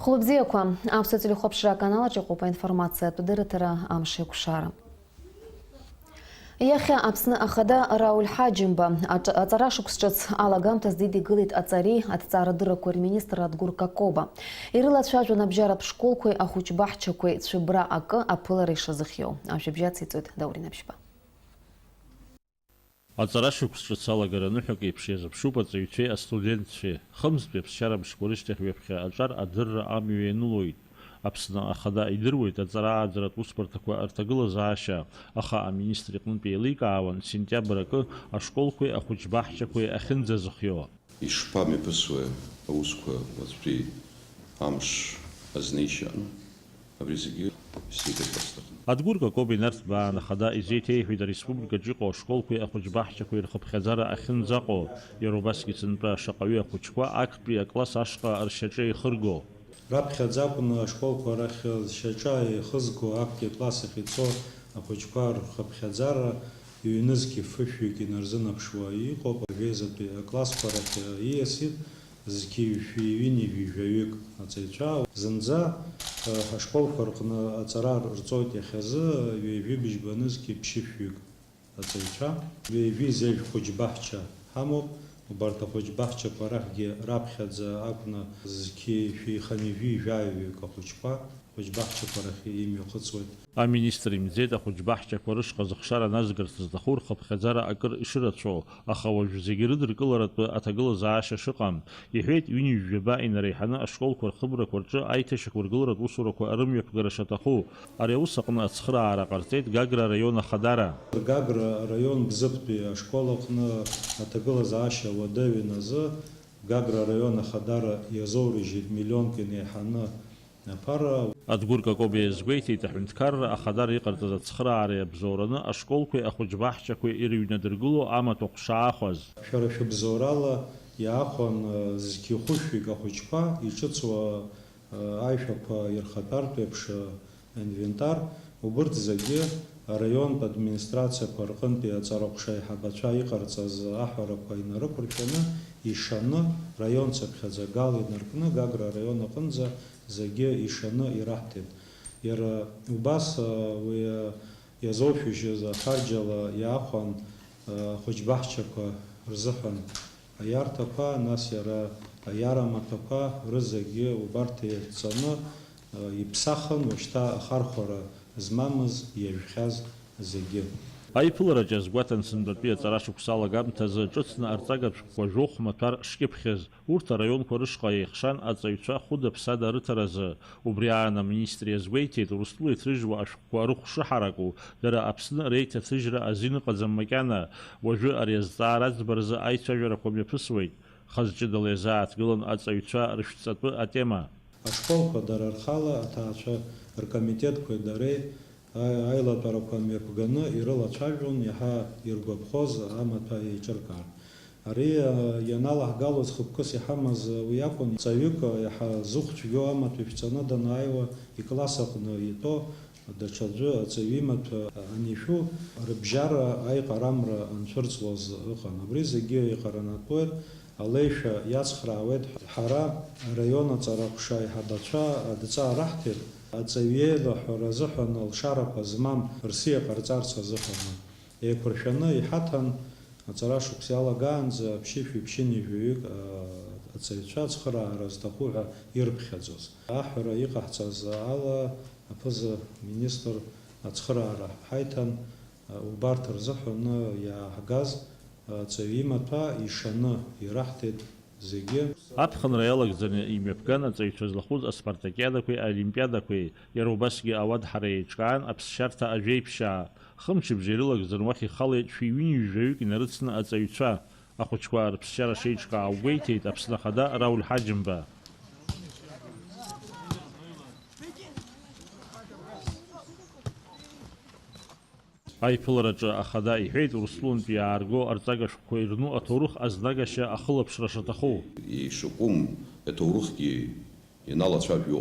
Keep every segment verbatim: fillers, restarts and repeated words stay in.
Хәлыбзиақәа, аԥсуа телехәаԥшра аканал аҿы иҟоуп аинформациатә дырраҭара Амш еиқәшара. Иахьа Аԥсны Ахада Рауль Ҳаџьымба аҿ-, аҵара шықәс ҿыц алагамҭаз дидикылеит аҵареи аҭҵаарадыррақәеи рминистр Адгәыр Какоба. Ирылацәажәон абжьаратә школқәеи ахәыҷбаҳчақәеи цәыббра акы аԥылара ишазыхиоу. Ажәабжь ациҵоит Даур Инаԥшьба. Аҵара шықәс ҿыц алагара аныҳәак еиԥш иазыԥшуп аҵаҩцәеи астудентцәеи. Хымзтәи аԥсшьара мшқәа рышьҭахь ҩаԥхьа аҿар адырра амҩа ианылоит. Аԥсны Ахада идыруеит аҵара ааӡаратә усбарҭақәа рҭагылазаашьа, аха аминистр иҟнытә еиликаауан сентиабр акы ашколқәеи ахәыҷбаҳчақәеи ахьынӡазыхиоу. Ишԥамҩаԥысуеи аусқәа уаҵәтәи амш азнеишьа? Абри зегьы исеиҭарҳәар сҭахын. Адгәыр Какоба инарҭбаан ахада изеиҭеиҳәеит ареспубликаҿы иҟоу ашколқәеи ахәыҷбаҳчақәеи рхыԥхьаӡара ахьынӡаҟоу, иара убасгьы сынтәа шаҟаҩы ахәыҷқәа актәи акласс ашҟа ршьаҿа еихырго. Раԥхьаӡа акәны ашколқәа рахь зшьаҿа еихызго актәи акласс ахь ицо ахәыҷқәа рхыԥхьаӡара ҩнызқьи фышәҩык инарзынаԥшуа иҟоуп, ажәеизатәи аклассқәа рахь ииасит зқьи жәшәи ҩынҩажәи жәаҩык аҵаҩцәа. Зынӡа, э, ҳашколқәа рҟны аҵара рҵоит иахьазы ҩажәи быжьба нызқьи ԥшьышәҩык аҵаҩцәа. Ҩажәи зежә хәыҷбаҳча ҳамоуп. Убарҭ ахәыҷбаҳчақәа рахьгьы раԥхьаӡа акәны зқьи жәшәи хынҩажәи жәаҩаҩык ахәыҷқәа хәыҷбаҳчақәа рахь имҩахыҵуеит. Аминистр имӡеит ахәыҷбаҳчақәа рышҟа зыхшара назгарц зҭаху рхыԥхьаӡара акыр ишырацәоу, аха уажә зегьы рыдыркыларатәы аҭагылазаашьа шыҟам. Иҳәеит, ҩынҩажәи жәаба инареиҳаны ашколқәа рхыбрақәа рҿы аиҭашьақәыргыларатә усурақәа рымҩаԥгара шаҭаху. Ари аус аҟны ацхыраара ҟарҵеит Гагра араион ахадара. Гагра араион Бзыԥтәи ашкол аҟны аҭагылазаашьа уадаҩын азы Гагра араион ахадара иазоурыжьит миллионк инеиҳаны аԥара. Адгәыр Какоба иазгәеиҭеит, аҳәынҭқарра ахадара иҟарҵаз ацхыраареи абзоураны ашколқәеи ахәыҷбаҳчақәеи ирыҩнадыргыло амаҭәахә шаахәаз. Шәара шәыбзоурала иаахәан, э, зқьи хәышәҩык ахәыҷқәа иҿыцуа, э, аишәақәа ирхатәартә еиԥш, э, инвентар, убырҭ зегьы араионтә администрациақәа рҟынтәи аҵараҟәша аиҳабацәа иҟарҵаз аҳәарақәа инарықәыршәаны, ишаны, раион цыԥхьаӡа Гал инаркны, Гагра араион аҟынӡа зегьы ишаны ираҳҭеит. Иара убас, уи иазоушәыжьыз афарџьала иаахәан, ахәыҷбаҳчақәа рзыҳәан аиарҭақәа, нас иара аиара маҭәақәа рызегьы убарҭ еидҵаны иԥсахын, уажәшьҭа ахархәара змамыз, иажәхьаз зегьы. Аиԥылараҿ иазгәаҭан сынтәатәи аҵара шықәса алагамҭазы ҿыцны арҵага шәҟәқәа жәохә маҭәар шкьыԥхьыз. Урҭ араионқәа рышҟа еихшан аҵаҩцәа хәыда-ԥсада рыҭаразы. Убри аан аминистр иазгәеиҭеит, Урыстәыла иҭрыжьуа ашәҟәқәа рыхә шыҳараку, дара Аԥсны реиҭаҭыжьра азин ыҟаӡам макьана. Уажәы ари азҵаара аӡбаразы аицәажәарақәа мҩаԥысуеит. Хаз ҷыдала иазааҭгылан аҵаҩцәа рышәҵатәы атема. Ашколқәа дара рхала аҭаацәа ркомитетқәеи дареи аилатәарақәа мҩаԥганы ирылацәажәон иаҳа иргәаԥхоз амаҭәа еиҿыркаар. Ари, а, ианалаҳгалоз хықәкыс иҳамаз уи акәын, ҵаҩык, а, иаҳа зыхә цәгьоу амаҭәа ишәҵаны данааиуа, икласс аҟны итәоу даҽаӡәы аҵаҩы имаҭәа анишәу, рыбжьара аиҟарамра анцәырҵуаз ыҟан. Абри зегьы иҟаранатәуеит. Алеишәа иацхраауеит. Ҳара араион аҵара ҟәша аиҳабацәа адҵа раҳҭеит, аҵаҩы еилаҳәара азыҳәан алшарақәа змам рсиа ҟарҵарц азыҳәан еиқәыршәаны иҳаҭан, аҵара шықәс иалагаанӡа ԥшьышәи ԥшьынҩажәаҩык, а, аҵаҩцәа ацхыраара зҭаху ҳәа ирыԥхьаӡоз. Аҳәара иҟаҳҵаз ала аԥыза-министр ацхыраара ҳаиҭан, а, убарҭ рзыҳәан иааҳгаз, а, аҵаҩы имаҭәа ишаны ираҳҭеит зегьы. Аԥхынра иалагӡаны имҩаԥган аҵаҩцәа злахәыз аспартакиадақәеи аолимпиадақәеи, иара убасгьы ауадҳара еиҿкаан аԥсшьарҭа ажәеиԥшьаа. Хымчыбжьа ирылагӡан уахь ихалеит шәи ҩынҩажәаҩык инарыцны аҵаҩцәа. Ахәыҷқәа рыԥсшьара шеиҿкаау гәеиҭеит Аԥсны Ахада Рауль Ҳаџьымба. Аиԥылараҿы ахада иҳәеит, Урыстәылантәи иаарго арҵага шәҟәқәа ирну аҭоурых азнагашьа ахылаԥшра шаҭаху. Ишакәым аҭоурыхгьы иналацәажәо,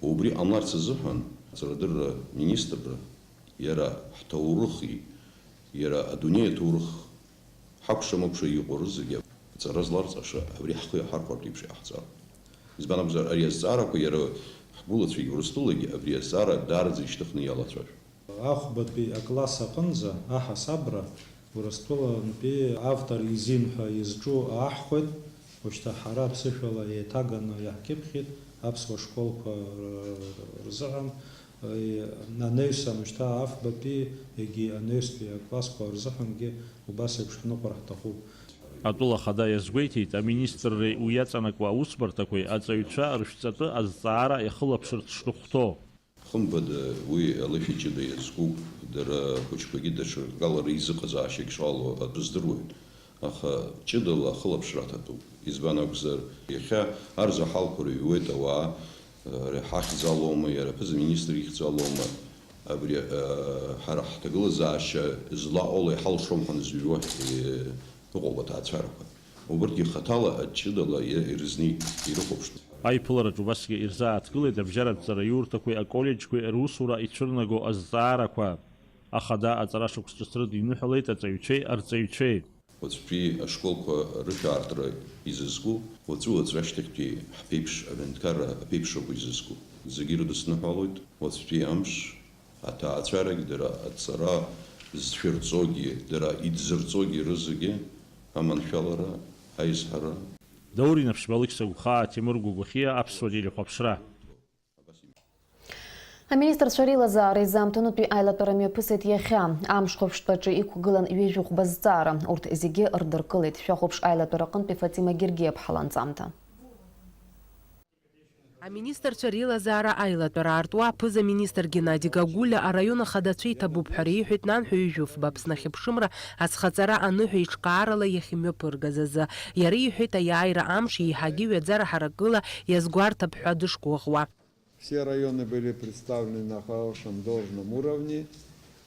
убри ҟамларц азыҳәан, аҵарадырра министрра, иара ҳҭоурыхи, иара адунеи аҭоурых ҳакәша-мыкәша иҟоу рызегьы аҵара зларҵаша абри ҳхы иаҳархәартә еиԥш иҟаҳҵар. Избан акәзар, ари азҵаарақәа иара ҳгәылацәагьы Урыстәылагьы абри азҵаара даараӡа ишьҭыхны иалацәажәон. Ахәбатәи акласс аҟынӡа аҳасабра Урыстәылантәи автор изин ҳәа изҿу ааҳхәеит. Ушьҭа ҳара аԥсышәала еиҭаганы иаҳкьыԥхьит аԥсуа школқәа рзыҳәан, анаҩсан ушьҭа афбатәи егьи анаҩстәи аклассқәа рзыҳәангьы убас еиԥш ҳныҟәар ҳҭахуп. Атәыла ахада иазгәеиҭеит, аминистрреи уи иаҵанакуа аусбарҭақәеи аҵаҩцәа рышәҵатәы азҵаара иахылаԥшырц шрыхәҭоу. Хымԥада, уи алышәи ҷыда иазкуп, дара ахәыҷқәагьы даҽакала реизыҟазаашьагь шалоу атәы здыруеит, аха ҷыдала ахылаԥшра аҭатәуп. Избан акәзар, иахьа арзаҳалқәа рыҩуеит ауаа, ари ҳахьӡ алоума, иара аԥыза-министр ихьӡ алоума, абри, а, ҳара ҳҭагылазаашьа злаҟало иҳалшом ҳәа зыҩуа, е, Ыҟоуп аҭаацәарақәа. Убырҭгьы хаҭала, ҷыдала ирызнеит, ирыхәаԥшны. Аиԥылараҿ убасгьы ирзааҭгылеит абжьаратә ҵараиурҭақәеи аколлеџьқәеи русура ицәырнаго азҵаарақәа. Ахада аҵара шықәс ҿыц рыдиныҳәалеит аҵаҩцәеи арҵаҩцәеи. Уаҵәтәи ашколқәа рышәаартра изызку, уаҵәы-уаҵәы ашьҭахьтәи ҳԥеиԥш аҳәынҭқарра аԥеиԥш ауп изызку. Зегьы ирыдысныҳәалоит уаҵәтәи амш. Аҭаацәарагь дара аҵара зцәырҵогьы, дара идзырҵогьы рызегьы аманшәалара, аизҳара. Даур Инаԥшьба, Алықьса Гәхаа, Ҭемыр Гәагәахиа, Аԥсуа телехәаԥшра. Аминистрцәа реилазаара изы аамҭанытәи аилатәара мҩаԥысит иахьа. Амш хәаԥштәаҿы иқәгылан ҩажәи хәба зҵаара. Урҭ зегьы рдыркылеит. Шәахәаԥш аилатәара аҟынтәи Фатима Гергиаԥҳа ланҵамҭа. Аминистрцәа реилазаара аилатәара аартуа аԥыза-министр Геннади Гагулиа араион ахадацәа иҭабуп ҳәа реиҳәеит нанҳәа ҩажәи фба Аԥсны ахьыԥшымра азхаҵара аныҳәа еиҿкаарала иахьымҩаԥыргаз азы. Иара иҳәеит, аиааира амш еиҳагьы ҩаӡара ҳаракыла иазгәарҭап ҳәа дышгәыӷуа. Все районы были представлены на хорошем должном уровне.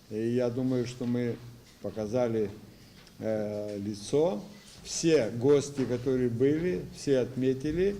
И я думаю, что мы показали, э, лицо. Все гости, которые были, все отметили,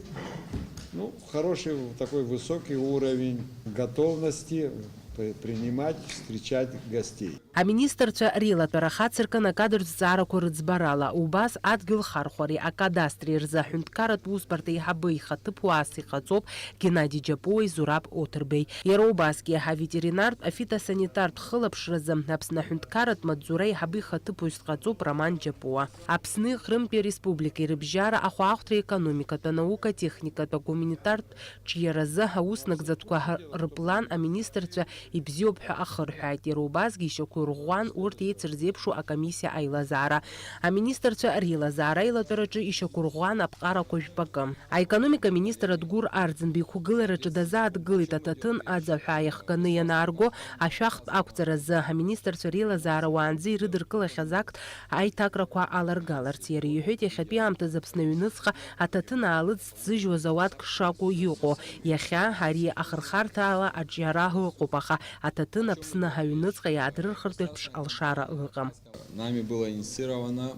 ну, хороший такой высокий уровень готовности при-, принимать, встречать гостей. Аминистрцәа реилатәара хацыркын акадртә зҵаарақәа рыӡбарала, убас адгьыл хархәареи акадастри рзы аҳәынҭқарратә усбарҭа аиҳабы ихаҭыԥуаҩыс иҟаҵоуп Геннади Џьапуеи Зураб Оҭырбеи. Иара убасгьы аветеринартә, афитосанитартә хылаԥшразы Аԥсны аҳәынҭқарратә маҵзура аиҳабы ихаҭыԥуаҩыс дҟаҵоуп Роман Џьапуа. Аԥсни Қырымтәи ареспубликеи рыбжьара ахәаахәҭра, економикатә, анаукатә, техникатә, агуманитартә ҿиаразы аус нагӡатәқәа рыплан аминистрцәа ибзиоуп ҳәа ахырҳәааит, иара убасгьы ишьақәырӷәӷәан урҭ еицырзеиԥшу акомиссиа аилазаара. Аминистрцәа реилазаара аилатәараҿы ишьақәырӷәӷәан аԥҟарақәа жәпакы. Аекономика министр Адгәыр Арӡынба иқәгылараҿы дазааҭгылеит аҭаҭын аӡаҳәаа иахганы ианаарго ашәахтә ақәҵаразы. Аминистрцәа реилазаара уаанӡа ирыдыркылахьаз актә аиҭакрақәа аларгаларц. Иара иҳәеит, иахьатәи аамҭазы Аԥсны аҩныҵҟа аҭаҭын аалыҵ ззыжьуаз ауатка шакәу иҟоу. Иахьа ари ахырхарҭала аҿиара ыҟоуп, аха аҭаҭын Аԥсны аҩныҵҟа иаадырхыртә еиԥш алшара ыҟам. Нами было инициировано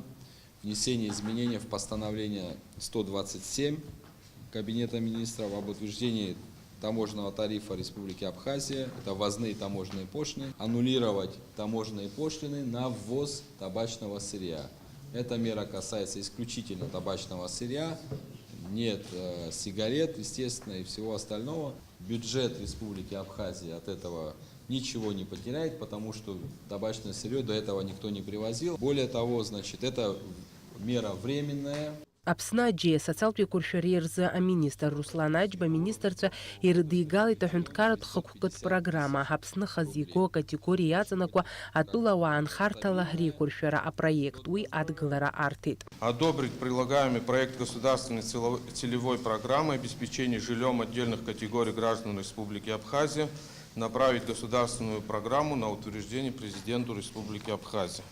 внесение изменения в постановление сто двадцать семь Кабинета министров об утверждении таможенного тарифа Республики Абхазия, это ввозные таможенные пошлины, аннулировать таможенные пошлины на ввоз табачного сырья. Эта мера касается исключительно табачного сырья, нет, э, сигарет, естественно, и всего остального. Бюджет Республики Абхазия от этого ничего не потеряет, потому что табачное сырьё до этого никто не привозил. Более того, значит, это мера временная. Аԥсны аџьеи асоциалтә еиқәыршәареи рзы аминистр Руслан Аџьба аминистрцәа ирыдигалеит аҳәынҭқарратә хықәкытә программа, Аԥсны хазы игоу акатегориа иаҵанакуа атәылауаа анхарҭала реиқәыршәара апроект, уи адгылара арҭеит. Одобрить предлагаемый проект государственной цело-, целевой программы обеспечения жильём отдельных категорий граждан Республики Абхазия, направить государственную программу на утверждение Президенту Республики Абхазия.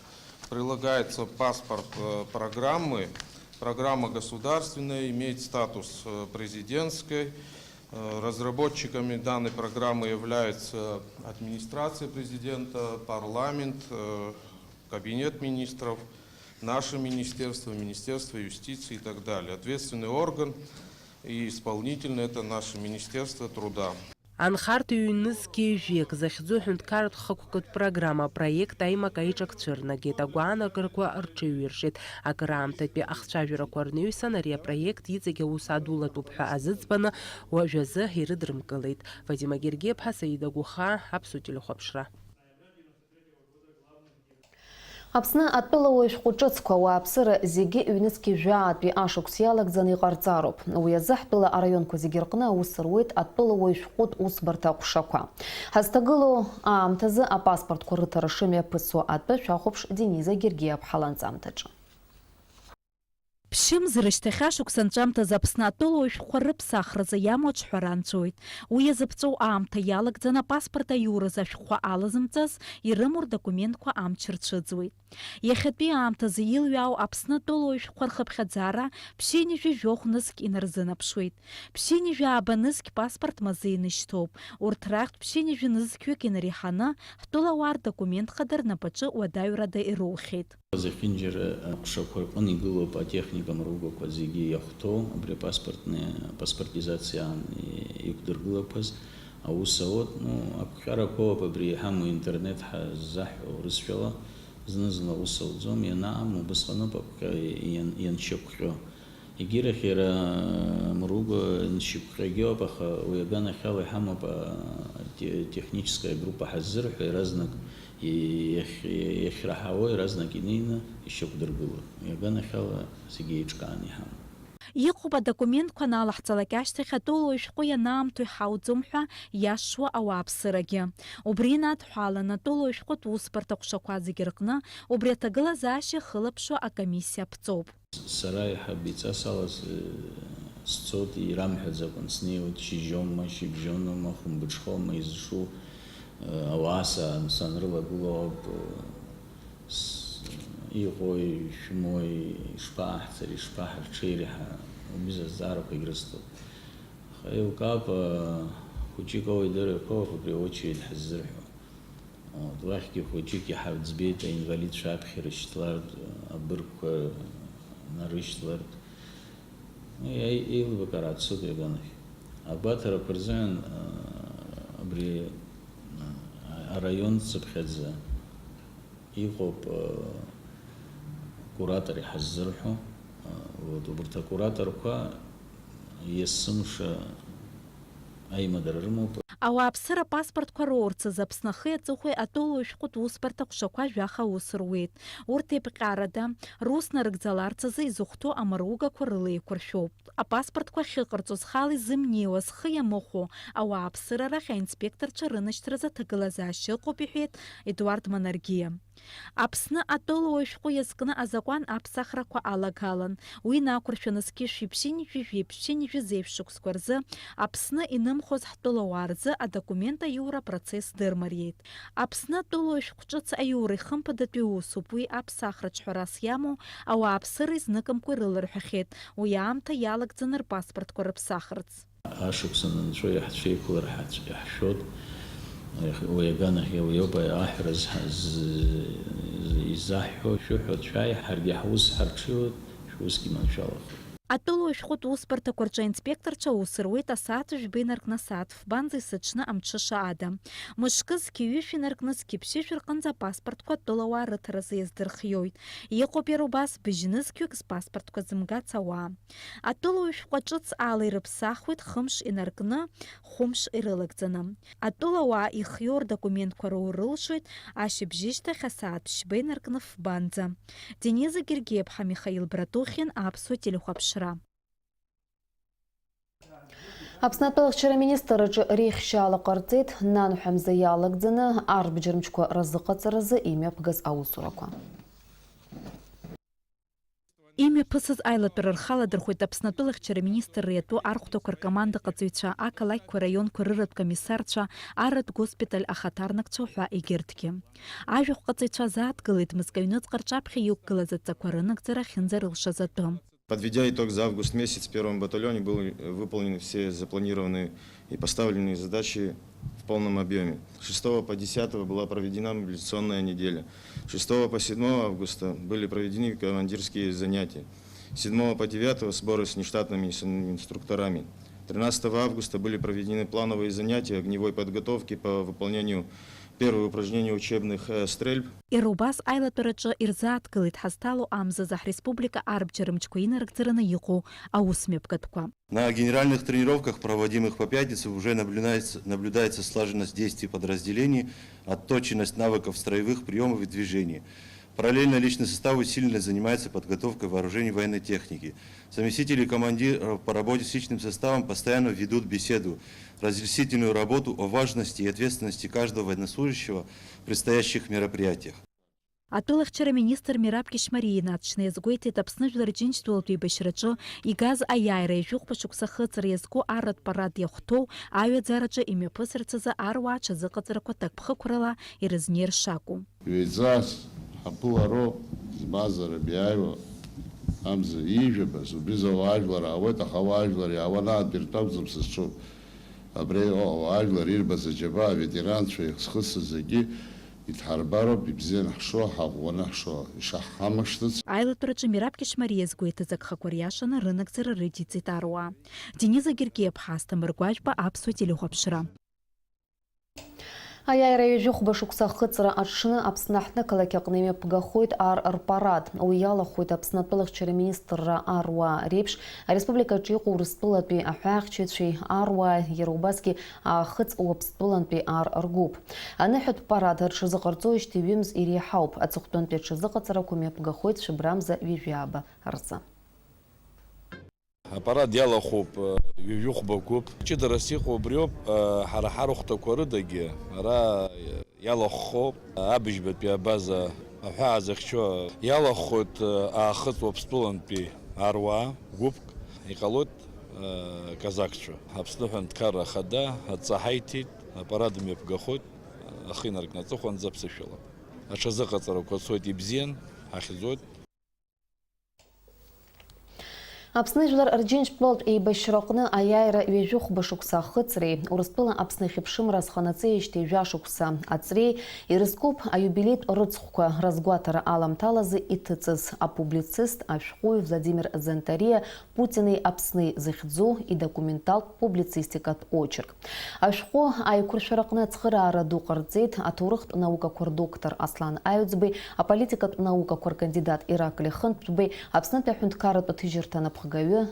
Прилагается паспорт, э, программы. Программа государственная, имеет статус, э, президентской. Э, разработчиками данной программы являются администрация президента, парламент, э, кабинет министров, наше министерство, Министерство юстиции и так далее. Ответственный орган и исполнительный — это наше Министерство труда. Анхарҭа ҩнызқьи жәеик захьӡу аҳәынҭқарратә хықәкытә программа апроект аимак аиҿак цәырнагеит, агәаанагарақәа рҽеиҩыршеит. Акыраамҭатәи ахцәажәарақәа рнаҩсан ари апроект иҵегь аус адулатәуп ҳәа азыӡбаны уажәазы ирыдрымкылеит. Фатима Гергиаԥҳа, Саида Гәыхаа, Аԥсуа телехәаԥшра. Аԥсны атәылауаҩ шәҟәы ҿыцқәа ауааԥсыра зегьы ҩнызқьи жәаатәи ашықәс иалагӡаны иҟарҵароуп. Уи азы ҳтәыла араионқәа зегьы рҟны аус руеит атәылауаҩ шәҟәытә усбарҭа аҟәшақәа. Ҳазҭагылоу аамҭазы апаспортқәа рыҭара шымҩаԥысуа атәы шәахәаԥш Дениза Гергиаԥҳа ланҵамҭаҿы. Ԥшьымз рышьҭахь ашықәс анҵәамҭазы Аԥсны атәылауаҩ шәҟәқәа рыԥсахразы иамоу аҿҳәара анҵәоит. Уи иазыԥҵәоу аамҭа иалагӡаны апаспорт аиураз ашәҟәқәа алазымҵаз ирымоу рдокументқәа амч рцәыӡуеит. Иахьатәи аамҭазы илҩаау Аԥсны атәылауаҩ шәҟәқәа рхыԥхьаӡара ԥшьынҩажәи жәохә нызқь инарзынаԥшуеит. Ԥшьынҩажәи ааба нызқь паспорт мазеины ишьҭоуп. Урҭ рахьтә ԥшьынҩажәи нызқьҩык инареиҳаны ҳтәылауаа рдокумент хада рнапаҿы уадаҩрада ирухьеит. Зехьынџьара аҟәшақәа рҟны игылоуп атехника мыругақәа зегьы иахәҭоу, абри апаспортни, апаспортизациа аан иқәдыргылақәаз аус аут. Ну, ақәҟьарақәоуп абри иҳамоу интернет ҳаззаҳәо урысшәала, зны-зынла аус ауӡом, ианаам, убысҟаноуп ақәҟьа иан-, ианшьақәҟьо. Егьирахь иара мыругәа ншьықәҟьагьоуп, аха уи аганахьала иҳамоуп, а, те-, техническая группа ҳаззырҳәо, иаразнак и-, иахь-, иахьраҳауа иаразнак инеины ишьақәдыргылоит. Уи аганахьала зегьы еиҿкааны иҳамоуп. Иҟоуп адокументқәа аналаҳҵалак ашьҭахь атәылауаҩ шәҟәы ианаамҭоу иҳауӡом ҳәа иашшуа ауааԥсырагьы. Убри инадҳәалан, атәылауаҩ шәҟәытә усбарҭа ҟәшақәа зегьы рҟны убри аҭагылазаашьа ахылаԥшуа акомиссиа ԥҵоуп. Сара еиҳа биҵас ала с-, сцоит, ирамҳәаӡакәан, снеиуеит шьыжьонма, шьыбжьонма, хәымбыҽхома изшу, э, ауаа са-, санрылагыло ауп, э, с-, иҟои, шәымои, ишԥаҳцари, ишԥаҳарҽеири ҳәа убри азҵаарақәагь рысҭоит. Аха еилкаап, э, хәыҷык ауаҩ дырҩақәоуп абри аочеред ҳаззырҳәо. Вот, уахьгьы хәыҷык иҳарӡбеит, аинвалидцәа аԥхьа ирышьҭлартә, абыргқәа нарышьҭлартә. Уи аи-, еилибакаара ацуп иаганахь. Агәаҭарақәа рзыҳәан, а, абри, а, араион цыԥхьаӡа иҟоуп, а, куратор иҳаззырҳәо. А, вот, убарҭ акураторқәа есымша аимадара рымоуп. Ауааԥсыра апаспортқәа роурц азы Аԥсны ахи аҵыхәеи атәылауаҩ шәҟәытә усбарҭа ҟәшақәа жәаха аус руеит. Урҭ еиԥҟьарада, рус нарыгӡаларц азы изыхәҭоу амаругақәа рыла еиқәыршәоуп. Апаспортқәа ахьыҟарҵо зхала изымнеиуа, зхы иамыхәо ауааԥсыра рахь аинспекторцәа рынашьҭразы аҭагылазаашьа ыҟоуп, иҳәеит Едуард Манаргиа. Аԥсны атәылауаҩ шәҟәы иазкны азакәан аԥсахрақәа алагалан. Уи инақәыршәаны зқьышәи ԥшьынҩажәи жәиԥшьынҩажәи зеижә шықәсқәа рзы Аԥсны инымхоз ҳтәылауаа рзы адокумент аиура апроцесс дырмариеит. Аԥсны атәылауаҩ шәҟә ҿыц аиура ихымԥадатәи усуп, уи аԥсахра ҿҳәарас иамоу ауааԥсыра изныкымкәа ирыларҳәахьеит, уи аамҭа иалагӡаны рпаспортқәа рыԥсахырц. Ашықәсан анцәа иаҳцәеиқәлар ҳац-, иаҳшәоит. Уи аганахь уи ауп аҳәара зҳа-, з-, з-, изаҳҳәо, шәыҳәа, шәааи, ҳаргьы ҳус ҳарҽеиуеит, шәусгьы маншәалахоит. Атәылауаҩ шәҟәытә усбарҭақәа рҿы аинспекторцәа аус руеит асааҭ жәба инаркны асааҭ фбанӡа есыҽны амҽыша ада. Мышкы зқьи ҩышә инаркны зқьи ԥшьышә рҟынӡа апаспортқәа атәылауаа рыҭаразы иаздырхиоит. Иҟоуп иара убас быжь нызқьҩык зпаспортқәа зымгац ауаа. Атәылауаҩ шәҟәы ҿыц ала ирыԥсахуеит хымш инаркны, хәымш ирылагӡаны. Атәылауаа ихиоу рдокументқәа роур рылшоит ашьыбжьышьҭахь асааҭ ԥшьба инаркны фбанӡа. Дениза Гергиаԥҳа, Михаил Братухин, Аԥсуа телехәаԥшра. Аԥсны атәылахьчара министр аҿы реихшьаала ҟарҵеит, нанҳәа мза иалагӡаны арбџьармчқәа разыҟаҵаразы имҩаԥгаз аусурақәа. Имҩаԥысыз аилатәара рхаладырхәит Аԥсны атәылахьчара министрра иатәу архәҭақәа ркомандаҟаҵаҩцәа, ақалақьқәа, раионқәа рыратә комиссарцәа, арратә госпиталь ахаҭарнакцәа ҳәа егьырҭгьы. Ажәахәҟаҵаҩцәа азааҭгылеит мызкы аҩныҵҟа рҿаԥхьа иқәгылаз адҵақәа рынагӡара ахьынӡарылшаз атәы. Подведя итог, за август месяц в первом батальоне были выполнены все запланированные и поставленные задачи в полном объеме. С шестого по десятое была проведена мобилизационная неделя. С шестого по седьмое августа были проведены командирские занятия. С седьмого по девятое сборы с нештатными с инструкторами. Тринадцатого августа были проведены плановые занятия огневой подготовки по выполнению первого упражнения учебных, э, стрельб. Иара убас аилатәараҿы ирзааҭгылеит ҳазҭало амзазы ҳреспублика арбџьармчқәа инарыгӡараны иҟоу аусмҩаԥгатәқәа. На генеральных тренировках, проводимых по пятницам, уже наблюдается, наблюдается слаженность действий подразделений, отточенность навыков строевых приёмов и движений. Параллельно личный состав усиленно занимается подготовкой вооружений и военной техники. Заместители командиров по работе с личным составом постоянно ведут беседу, разъяснительную работу о важности и ответственности каждого военнослужащего в предстоящих мероприятиях. Атәылахьчара министр Мераб Кьышьмариа инаҵшьны иазгәеиҭеит Аԥсны Жәлар Рџьынџьтәылатә еибашьраҿы игаз аиааира ҩажәихәба шықәса ахыҵра иазку арратә парад иахәҭоу аҩаӡараҿы имҩаԥысырц азы аруаа аҽазыҟаҵарақәа ҭакԥхықәрала ирызнеир шакәу. Ҩеиҵас ҳаԥылароуп, избанзар, абиааиуа амза иижәабаз, убри азы ауаажәлар аауеит, аха ауаажәлар иаауан аамҭа иртәы акәӡам сызҿу. Абри ауаажәлар ирбаз аџьабаа аветеранцәа иахьсхысыз зегьы идҳарбароуп, ибзианы ҳшо, ҳаӷәӷәаны ҳшо, ишаҳҳамышҭыц. Аилатәараҿы Мераб Кьышьмариа иазгәеиҭаз агхақәа риашаны рынагӡара рыдиҵеит аруаа. Дениза Гергиаԥҳа, Асҭамыр Гәажәба, Аԥсуа телехәаԥшра. Аиааира ҩажәихәба шықәса ахыҵра аҽны Аԥсны аҳҭнықалақь аҟны имҩаԥгахоит ар рпарад. Уи иалахәуеит Аԥсны атәылахьчара министрра аруаа реиԥш, ареспубликаҿы иҟоу Урыстәылатәи аҳәаахьчаҩцәеи аруаа, иара убасгьы Аахыҵ Уаԥстәылантәи ар ргәыԥ. Аныҳәатә парад рҽазыҟарҵоижьҭеи ҩымз иреиҳауп. Аҵыхәтәантәи аҽазыҟаҵарақәа мҩаԥгахоит шәыбрамза ҩажәи ааба рзы. Апарад иалахәуп, э, ҩажәихәба гәыԥ. Ҷыдарас иҟоу убриоуп, э, ҳара ҳарахәҭақәа рыдагьы ара, э, иалахәхоуп, э, абыжьбатәи абаза аҳәаа зыхьчо. Иалахәхоит, э, Аахыҵ Уаԥстәылантәи аруаа гәыԥк, иҟалоит, э, казакцәа. Аԥсны Аҳәынҭқарра Ахада адҵа ҳаиҭеит, апарад мҩаԥгахоит, э, ахы инаркны аҵыхәанӡа аԥсышәала. Аҽазыҟаҵарақәа цоит ибзиан, ҳахьӡоит. Аԥсны Жәлар Рџьынџьтәылатә еибашьраҟны аиааира ҩажәихәба шықәса ахыҵреи, Урыстәыла Аԥсны ахьыԥшымра азханаҵеижьҭеи жәа шықәса аҵреи ирызкуп аиубилеитә рыцхәқәа разгәаҭара аламҭалазы иҭыҵыз апублицист, ашәҟәыҩҩы Владимир Зантариа Путини Аԥсни зыхьӡу идокументалтә публицистикатә очерк. Ашәҟәы аиқәыршәараҟны ацхыраара ду ҟарҵеит аҭоурыхтә наукақәа рдоктор Аслан Аҩӡбеи аполитикатә наукақәа ркандидат Ираклиа Хынтәбеи, Аԥснытәи аҳәынҭқарратә аҭыжьырҭа анапхгаҩы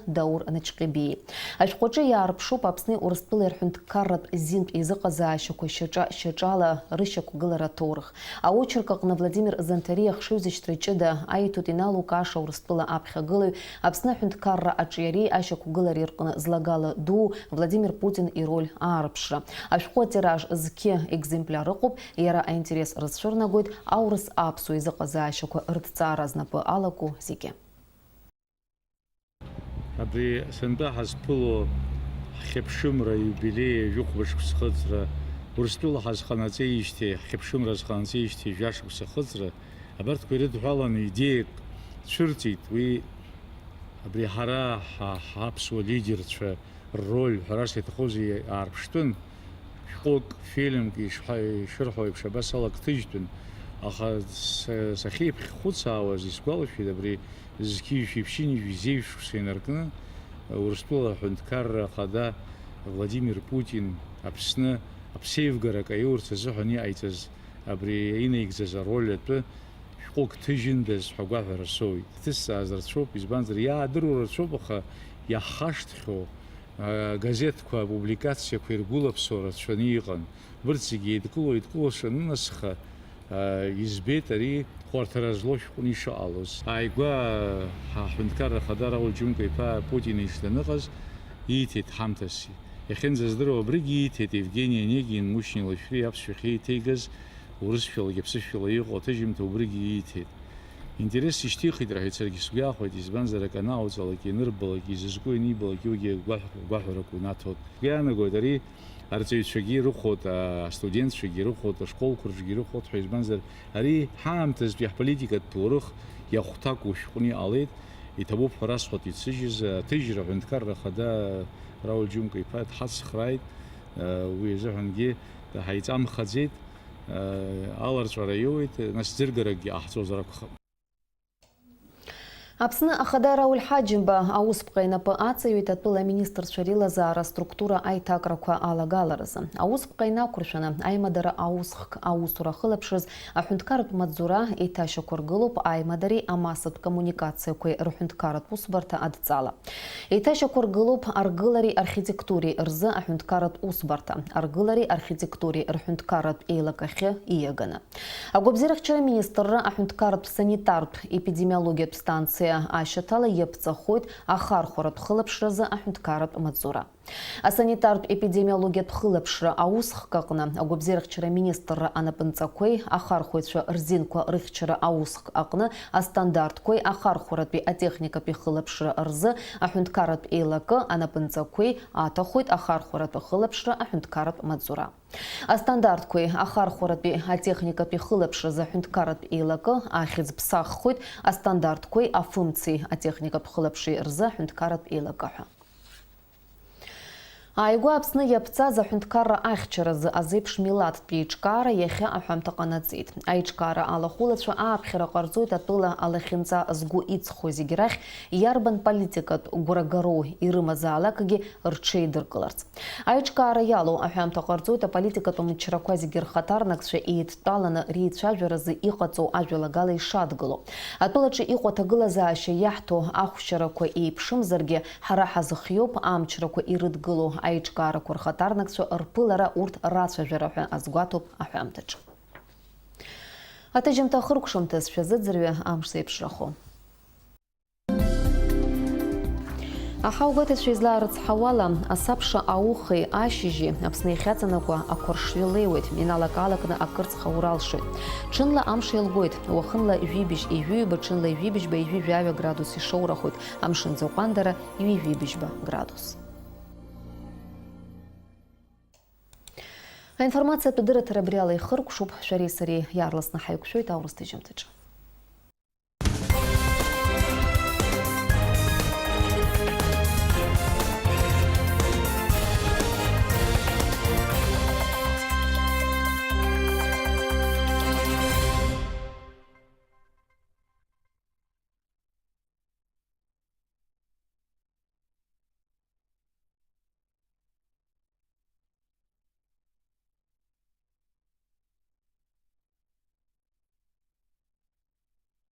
Даур Наҷҟьебеи. Ашәҟәаҿы иаарԥшуп Аԥсни Урыстәылеи рҳәынҭқарратә зинтә еизыҟазаашьақәа шьаҿа-шьаҿала рышьақәгылара аҭоурых. Аочерк аҟны Владимир Зантариа ахшыҩзышьҭра ҷыда аиҭоит иналукааша Урыстәыла аԥхьагылаҩ, Аԥсны аҳәынҭқарра аҿиареи ашьақәгылареи рҟны злагала дуу Владимир Путин ироль аарԥшра. Ашәҟәы атираж зқьы екземпляр ыҟоуп, иара аинтерес рыцәырнагоит аурыс-аԥсуа еизыҟазаашьақәа рыҭҵаара знапы алаку зегьы. Абри сынтәа ҳазԥыло ҳхьыԥшымра, аиубилеи, ажәохәба шықәс хыҵра, Урыстәыла ҳазханаҵеижьҭеи, ҳхьыԥшымра азханаҵеижьҭеи жәа шықәса хыҵра, абарҭқәа ирыдҳәаланы идеиак цәырҵит. Уи абри ҳара ҳа-, ҳаԥсуа лидерцәа рроль, ҳәарас иаҭахузеи, аарԥштәын. Шәҟәык, фильмк ишҳа-, ишырҳәо еиԥш, абас ала акы ҭыжьтәын. Аха са-, сахьеиԥхьхәыцаауаз исгәалашәеит абри зқьи жәшәи ԥшьынҩажәи зеижә шықәса инаркны, Урыстәыла аҳәынҭқарра ахада Владимир Путин Аԥсны аԥсеивгарак аиурц азыҳәан иҟаиҵаз, абри инаигӡаз ароль атәы шәҟәык ҭыжьындаз ҳәа агәаҳәара соуит. Иҭысҵааз рацәоуп, избанзар, иаадыруа рацәоуп, аха иаҳхашҭхьоу, а, газеҭқәа, апубликациақәа иргәылаԥсо рацәаны иҟан. Убырҭ зегьы еидкыло-еидкыло санынасха, а, избеит ари хәарҭара злоу шәҟәны ишыҟалоз. Ааигәа, а, ҳа-, ҳҳәынҭқарра ахада Рауль Џьумка-иԥа Путин ишданыҟаз ииҭеит ҳамҭас. Иахьынӡаздыруа абригь ииҭеит Евгений Онегин, Мушьни Лашәриа аԥсшәахь еиҭеигаз, урысшәалагьы аԥсышәала иҟоу аҭыжьымҭа убригь ииҭеит. Интерес ишьҭихит рҳәеит, саргьы сгәы иахәеит, избанзар, акы анааоҵалак, ианырбалак, изызку ианибалак, уигьы гәаҳ-, гәаҳәарак унаҭоит. Сгәы иаанагоит, ари арҵаҩцәагьы ирыхәоит, астудентцәагьы ирыхәоит, ашколқәа рҿгьы ирыхәоит ҳәа, избанзар, ари ҳаамҭазтәи ҳполитикатә ҭоурых иахәҭаку шәҟәны иҟалеит, иҭабуп ҳәа расҳәоит ицыжьыз, аҭыжьра аҳәынҭқарра ахада Рауль Џьумка-иԥа дҳацхрааит, уи азыҳәангьы ҳаиҵамхаӡеит, аларҵәара иоуеит, нас ӡыргаракгьы ҟаҳҵозар акәхап. Аԥсны Ахада Рауль Ҳаџьымба аусԥҟа инапы аҵаҩит атәыла аминистрцәа реилазаара структура аиҭакрақәа алагаларазы. Аусԥҟа инақәыршәаны, аимадара аусхк аусура ахылаԥшраз аҳәынҭқарратә маҵзура еиҭашьақәыргылоуп аимадареи амассатә коммуникациақәеи рҳәынҭқарратә усбарҭа адҵала. Еиҭашьақәыргылоуп аргылареи архитектуреи рзы аҳәынҭқарратә усбарҭа, аргылареи архитектуреи рҳәынҭқарратә еилакахьы ииаганы. Агәабзиарахьчара министрра аҳәынҭқарратә санитартә епидемиологиатә станциа ашьаҭала иаԥҵахоит ахархәаратә хылаԥшразы аҳәынҭқарратә маҵзура. Асанитартә епидемиологиатә хылаԥшра аусхк аҟны агәабзиарахьчара министрра анапынҵақәеи ахархәаҩцәа рзинқәа рыхьчара аусхк аҟны астандартқәеи ахархәаратәи атехникатәи хылаԥшра рзы аҳәынҭқарратә еилакы анапынҵақәеи аҭахоит ахархәаратәы хылаԥшра аҳәынҭқарратә маҵзура. Астандартқәеи ахархәаратәи атехникатәи хылаԥшразы аҳәынҭқарратә еилакы ахьӡ ԥсаххоит астандартқәеи афымцеи атехникатә хылаԥшреи рзы аҳәынҭқарратә еилакы ҳәа. Ааигәа Аԥсны иаԥҵаз аҳәынҭқарра ахьчаразы азеиԥш милаҭтә еиҿкаара иахьа аҳәамҭа ҟанаҵеит. Аиҿкаара алахәылацәа ааԥхьара ҟарҵоит атәыла алахьынҵа згәы иҵхо зегь рахь иарбан политикатә гәрагароу ирымазаалакгьы рҽеидыркыларц. Аиҿкаара иалоу аҳәамҭа ҟарҵоит аполитикатә мчрақәа зегьы рхаҭарнакцәа еидтәаланы реицәажәаразы иҟаҵоу ажәалагала ишадгылоу. Атәылаҿы иҟоу аҭагылазаашьа иаҳҭо ахәшьарақәа еиԥшымзаргьы, ҳара ҳазхиоуп амчрақәа ирыдгылоу аиҿкаарақәа рхаҭарнакцәа рԥылара, урҭ рацәажәара ҳәа азгәаҭоуп аҳәамҭаҿы. Аҭыжьымҭа ахыркәшамҭаз шәазыӡырҩы амш зеиԥшрахо. Аҳауагәаҭацәа излаарыцҳауала, асабша аухеи ашьыжьи Аԥсны иахьаҵанакуа ақәаршҩы леиуеит, иналак-аалакны акырцх аура алшоит. Ҽынла амш еилгоит, уахынла жәибжь ижәыҩба, ҽынла ижәибжьба ижәижәаҩа градус ишоурахоит, амшынӡы ҟәандара ҩажәибжьба градус. Аинформациатә дырраҭара абри ала ихыркәшоуп, шәареи сареи иаарласны ҳаиқәшәоит аурыс ҭыжьымҭаҿы.